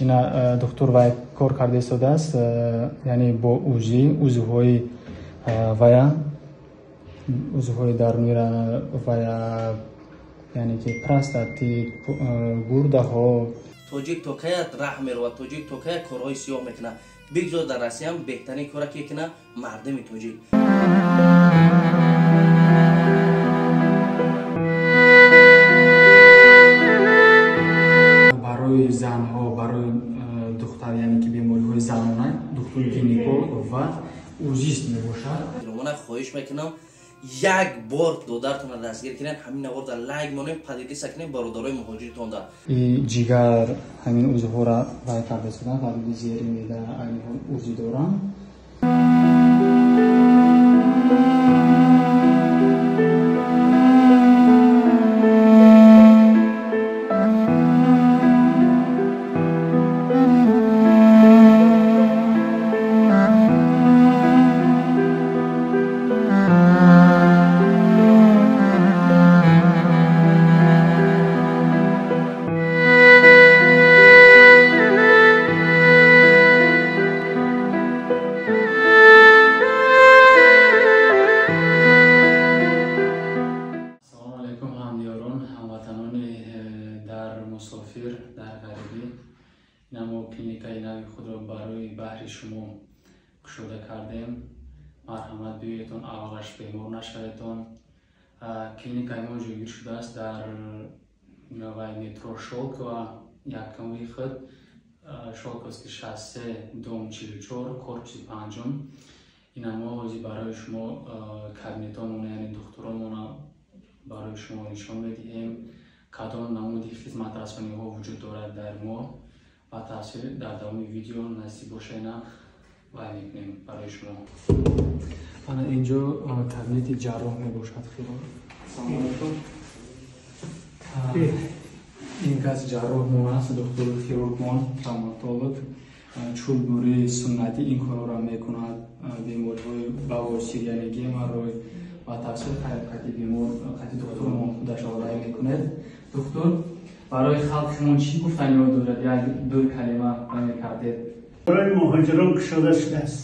Ина доктор вай кор карда истодааст, яъне бо УЗИ узвҳои вая, узвҳои дарунира вая, яъне ки простатит, гурдаҳо. Тоҷик то кая раҳ меравад, тоҷик то кая корҳои сиёҳ мекунад. Бигзор дар Россиям беҳтарин кора ки кунад мардуми тоҷик. Барои занҳо, барои духтар, яъне ки бемориҳои занона, духтури гинеколог ва узист мебошад. Мана хоҳиш мекунам, як бор додаратонро дастгир кунед, ҳамин наворда лайк монем, поделиться кунем бародарои муҳоҷиртонда. И ҷигар ҳамин узвҳоро вай карда истодан, ҳадуди зери меъда айни ҳол УЗИ дорам. Мусофир дар ғарибӣ, мо клиникаи нави худро барои баҳри шумо кушода кардем. Марҳамат, биёедтон, аввалаш бемор нашаведтон. Клиникаи мо ҷойгир шудааст дар вай метро Шолкова, якуми худ, Шолковский 63, дом 44, корпуси 5. Ина мо ҳозир барои шумо кабинетҳомона, яъне духтуромона барои шумо нишон медиҳем, кадом намуди хизматрасониҳо вуҷуд дорад дар мо ва тафсил дар давоми видео наздик бошена вай мекунем барои шумо. Ана инҷо кабинети ҷарроҳ мебошад. Хело салом алейкум. Ин кас ҷарроҳмон аст, духтури хирургмон, травматолог, чӯлбурии суннатӣ ин корҳоро мекунад, бемориҳои бавосир, яъне геморрой ва тафсил қати бемор, қати духтурмон худаш оварда мекунад. Духтур, барои халқимон чӣ гуфтаниҳо дорад? Як ду калима мекардед. Барои муҳоҷирон кушода шудааст.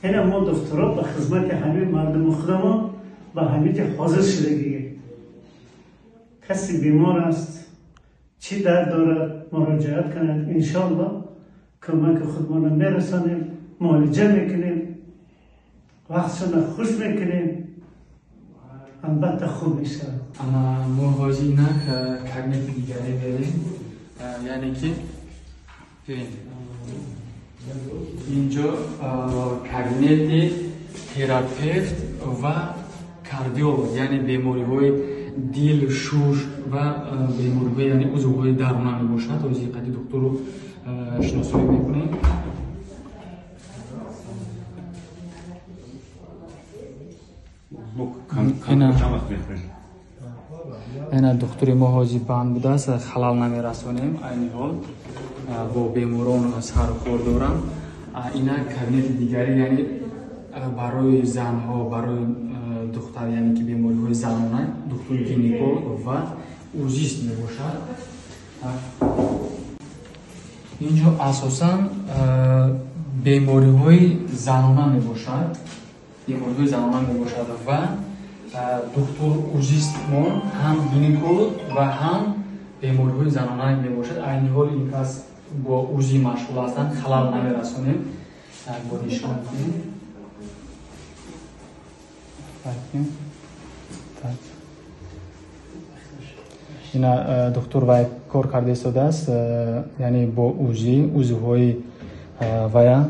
Ина мо духтурон ба хизмати ҳамин мардуми худамон ба ҳамин ҷо ҳозир шудагием. Каси бемор аст, чӣ дард дорад, муроҷиат кунад. Иншоалло кӯмаки худмонро мерасонем, муолиҷа мекунем, вақтшонро хуш мекунем, албатта хуб мешавад. Ана мо ҳозир инак кабинети дигаре мерем, яъне ки инҷо кабинети терапевт ва кардиолог, яъне бемориҳои дил, шуш ва бемориҳои, яъне узвҳои даруна мебошад. Ҳозир қади духтурро шиносоӣ мекунем. Ина духтури мо ҳозир банд будааст, халал намерасонем. Айни ҳол бо беморон сарукор дорам. Ина кабинети дигаре, яъне барои занҳо, барои духтар, яъне ки бемориҳои занона, духтури гинеколог ва узист мебошад. Инҷо асосан бемориҳои занона мебошад, бемориҳои занона мебошад ва духтур узистмон ҳам гинеколог ва ҳам бемориҳои занона мебошад. Айни ҳол ин кас бо УЗИ машғул ҳастанд, халал намерасонем. Бо нишон кунем. Ина духтур вай кор карда истодааст, яъне бо УЗИ узвҳои вая,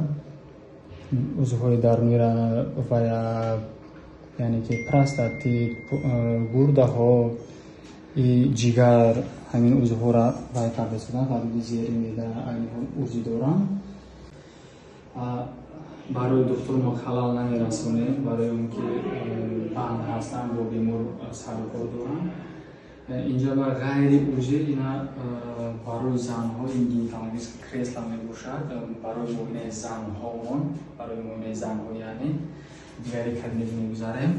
узвҳои дарунира вая, яъне ки простатит, гурдаҳо, и ҷигар ҳамин узвҳоро вай карда истодан, ҳадуди зери меъда айни ҳол УЗИ дорам. Барои духтур мо халал намерасонем, барои он ки банд ҳастанд, бо бемор сарукор доранд. Инҷо ба ғайри УЗИ ина барои занҳо ин гинекологический кресло мебошад, барои муоинаи занҳомон, барои муоинаи занҳо, яъне дигари кабинет мегузарем.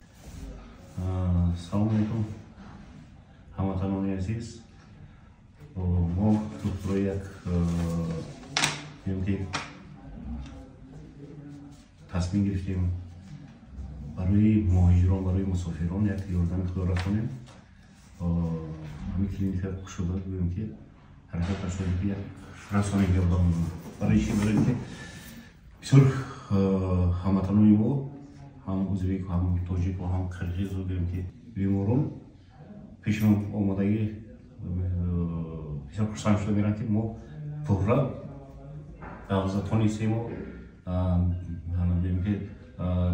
Салом алейкум. Ҳамватанони азиз, мо духтурои як ки тасмим гирифтем барои муҳоҷирон, барои мусофирон як ёрдами худо расонем. Ҳамин клиника кушода, гӯем ки ҳаракат кардем ки як расонем ёрдам. Барои чи? Барои ки бисёр ҳамватанони мо, ҳам узбек, ҳам тоҷику, ҳам қирғизу, гӯем ки беморон пеши мо омадагӣ бисёр хурсанд шуда меранд, ки мо пурра гавза тонистему, гӯем ки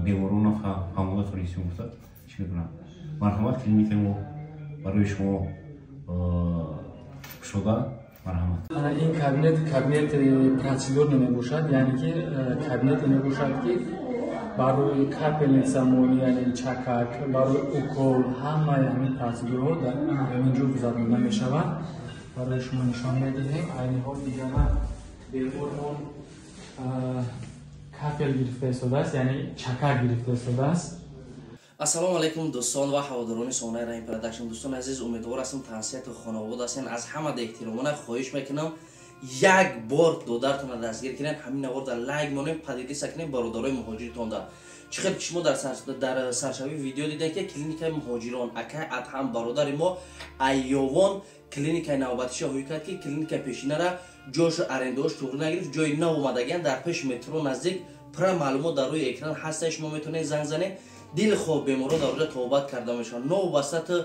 беморонро фаҳмода тонистем гуфта чӣ мекунам. Марҳамат, клиникаи мо барои шумо кушода, марҳамат. Ин кабинет кабинети процедурный мебошад, яъне ки кабинете мебошад, ки барои капельница, яъне чакак, барои укол, ҳамаи ҳамин процедураҳо дар ҳамин ҷо гузаронида мешавад. Барои шумо нишон медиҳем. Айни ҳол диҷана бемормон капель гирифта истодааст, яъне чакак гирифта истодааст. Ассалому алайкум, дӯстон ва ҳаводорони сомонаи Раҳим Продакшн. Дӯстони азиз, умедвор ҳастам, тансиҳату хонавода ҳастен. Аз ҳама эҳтиромона хоҳиш мекунам, як бор додаратонро дастгир кунед, ҳамин наворда лайк монем, поделиться кунем бародарои муҳоҷиртонда. Чӣ хел ки шумо дар саршавии видео дидем, ки клиникаи муҳоҷирон, акай Адҳам бародари мо айёвон клиникаи навбатиша ҳуй кард, ки клиникаи пешинара ҷошу арендаош туғри нагирифт, ҷои нав омадагиан дар пеши метро наздик. Пурра маълумот дар рӯи экран ҳаста, шумо метавонед занг занед. Дилхоҳ беморон дар оҷа тобат карда мешаванд. Новобаста ту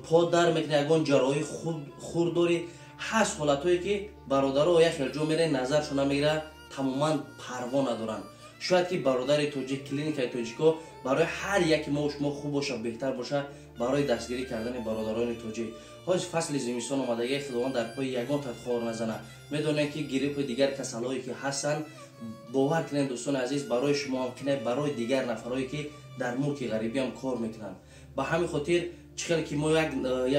по дар мекунӣ, ягон ҷарроҳии хурд дорӣ, ҳаст ҳолатҳое, ки бародаро як хел ҷо мерен, назаршон намегира, тамоман парво надоранд. Шояд ки бародари тоҷик, клиникаи тоҷико барои ҳар яке мо шумо хуб боша, беҳтар боша, барои дастгирӣ кардани бародарони тоҷик. Ҳозир фасли зимистон омадагии, Худованд дар пои ягон тадхор назана. Медонем, ки гриппу дигар касалҳое ки ҳастанд. Бовар кунед, дӯстони азиз, барои шумо ҳам кине, барои дигар нафарҳое, ки дар мулки ғарибиам кор мекунанд. Ба ҳамин хотир, чӣ хеле ки мо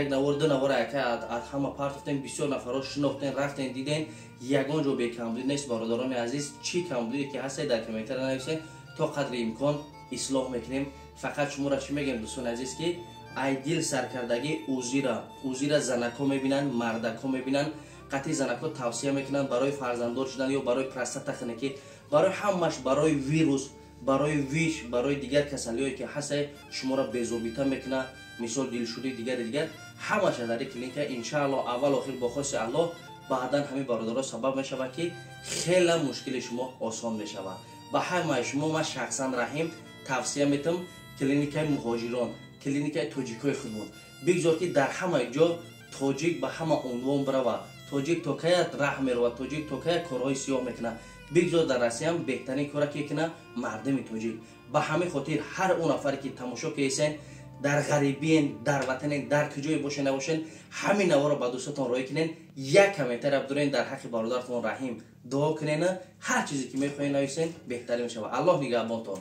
як навор, ду навор яка аз ҳама партофтем, бисёр нафарҳо шинохтен, рафтен, диден, ягон ҷо бекамбудӣ нест. Бародарони азиз, чӣ камбудие ки ҳастед, дар комментария нависед, то қадри имкон ислоҳ мекунем. Фақат шуморо чӣ мегӯем, дӯстони азиз, ки ай дил саркардагӣ узира занакҳо мебинанд, мардакҳо мебинанд, қатъи занакҳо тавсия мекунанд барои фарзанддор шудан ё барои простата хунукӣ, барои ҳамаш, барои вирус, барои виш, барои дигар касалиҳое ки ҳастае, шуморо безобита мекунад, мисол дилшӯри, дигари дигар, ҳамаша дар ин клиника, иншааллоҳ, аввал охир бо хости Аллоҳ, баъдан ҳамин бародаро сабаб мешавад, ки хеле мушкили шумо осон мешавад. Ба ҳамаи шумо ман шахсан Раҳим тавсия метам клиникаи муҳоҷирон, клиникаи тоҷикҳои худмон. Бигзор, ки дар ҳамаи ҷо тоҷик ба ҳама унвон биравад. Тоҷик то кая раҳ меравад? Тоҷик то кая корҳои сиёҳ мекунад? Бигзор дар Россиям беҳтарин кора ки кунад мардуми тоҷик. Ба ҳамин хотир ҳар он нафаре, ки тамошо кесен, дар ғарибиен, дар ватанен, дар куҷое бошен набошен, ҳамин наворо ба дӯстотон роҳӣ кунен, як комментария бидорен, дар ҳаққи бародаратон Раҳим дуо кунен, ҳар чизе ки мехоҳед нависен, беҳтарин мешавад. Аллоҳ нигаҳбонтон.